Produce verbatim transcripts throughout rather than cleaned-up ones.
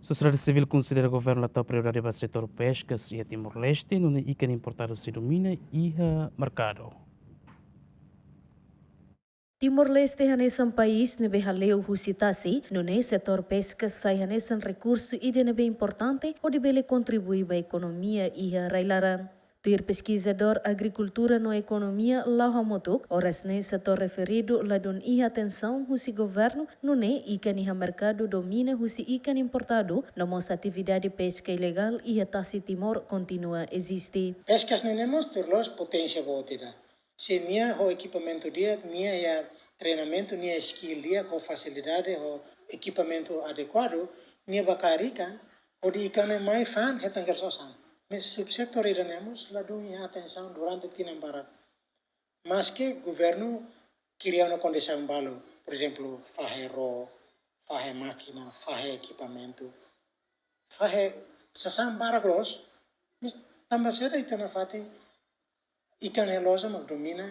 Sosiedade sivíl konsidera governu la tau prioridade ba setór peskas iha Timor-Leste, nune'e ikan importadu sei domina iha merkadu. Timor-Leste hanesan país ne'ebé hale'u husi tasi, nune'e setór peskas sai hanesan rekursu ida ne'ebé importante hodi bele kontribui ba ekonomia iha rai-laran. Tuir peskizadór agrikultura no ekonomia Lau Hamutuk, oras ne'e setór referidu ladún iha atensaun husi governu, nune'e ikan iha merkadu domina husi ikan importadu, no mós atividade peska ilegál iha tasi Timor kontinua eziste. Peskas ne'e mós tuir loloos poténsia boot ida. Se nia ho ekipamentu di'ak, nia iha treinamentu, nia skill di'ak, ho fasilidade, ho ekipamentu adekuadu, nia bá kaer ikan, hodi ikan ne'e mai fa'an hetan kersosa'an. Mas subsetór ida-ne'e mós ladún iha atensaun durante tinan barak. Maske governu kria ona kondisaun balu, por ezemplu, fahe ró, fahe mákina, fahe ekipamentu, fahe sasán barak loos, mas tanba saida ita-nia fatin ikan ne'e loja mak domina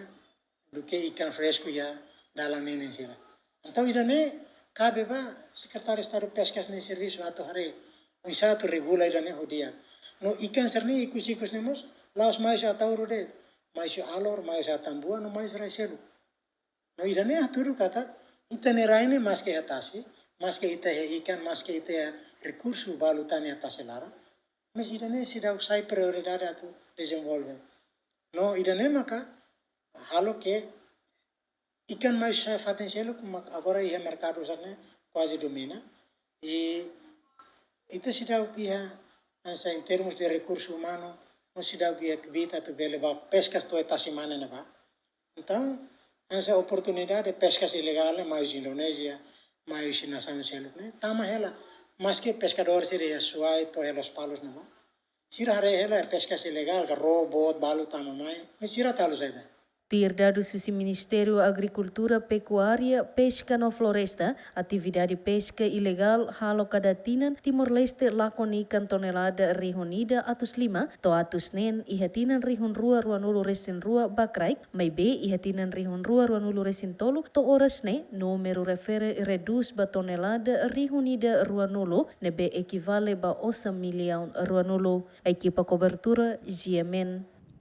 duké ikan fresku iha dalan ninin sira. Entaun ida-ne'e kabe ba Sekretáriu Estadu Peskas nia servisu atu haree oinsá atu regula ida-ne'e ho di'ak. No ikan sira-ne'e ikus-ikus ne'e mós la'ós mai husi Ataúru de'it, mai husi Alor, mai husi Atambua, no mai husi rai seluk. No ida-ne'e hatudu katak ita-nia rai ne'e maske iha tasi, maske ita iha ikan, maske ita iha rekursu balu tan iha tasi laran, mas ida-ne'e seidauk sai prioridade atu dezenvolve. No ida-ne'e maka halo ke ikan mai husi fatin seluk mak agora iha merkadu sira-ne'e kuaze domina. I ita seidauk iha, hanesan em termos de recurso humano, no seidauk iha kbiit atu bele bá peskas to'o iha tasi mane ne'ebá. Entaun, hanesan oportunidade peskas ilegál ne'e mai husi Indonézia, mai husi nasaun seluk ne'e tama hela. Maske peskadór sira iha Suai to'o iha Lospalos ne'ebá, sira haree hela peskas ilegál ka ró, boot balu tama mai, mas sira tau halo saida? Tuir dadus husi Ministériu Agrikultura, Pekuária, Peska no Floresta, atividade peska ilegál halo kada tinan Timor-Leste lakon ikan tonelada rihun ida atus lima to'o atus neen iha tinan rihun rua ruanulu-resin-rua ba kraik, maibé iha tinan rihun rua ruanulu-resin-tolu to'o oras ne'e númeru refere redús ba tonelada rihun ida ruanulu, ne'ebé ekivale ba osan millaun ruanulu. Ekipa kobertura, G M N.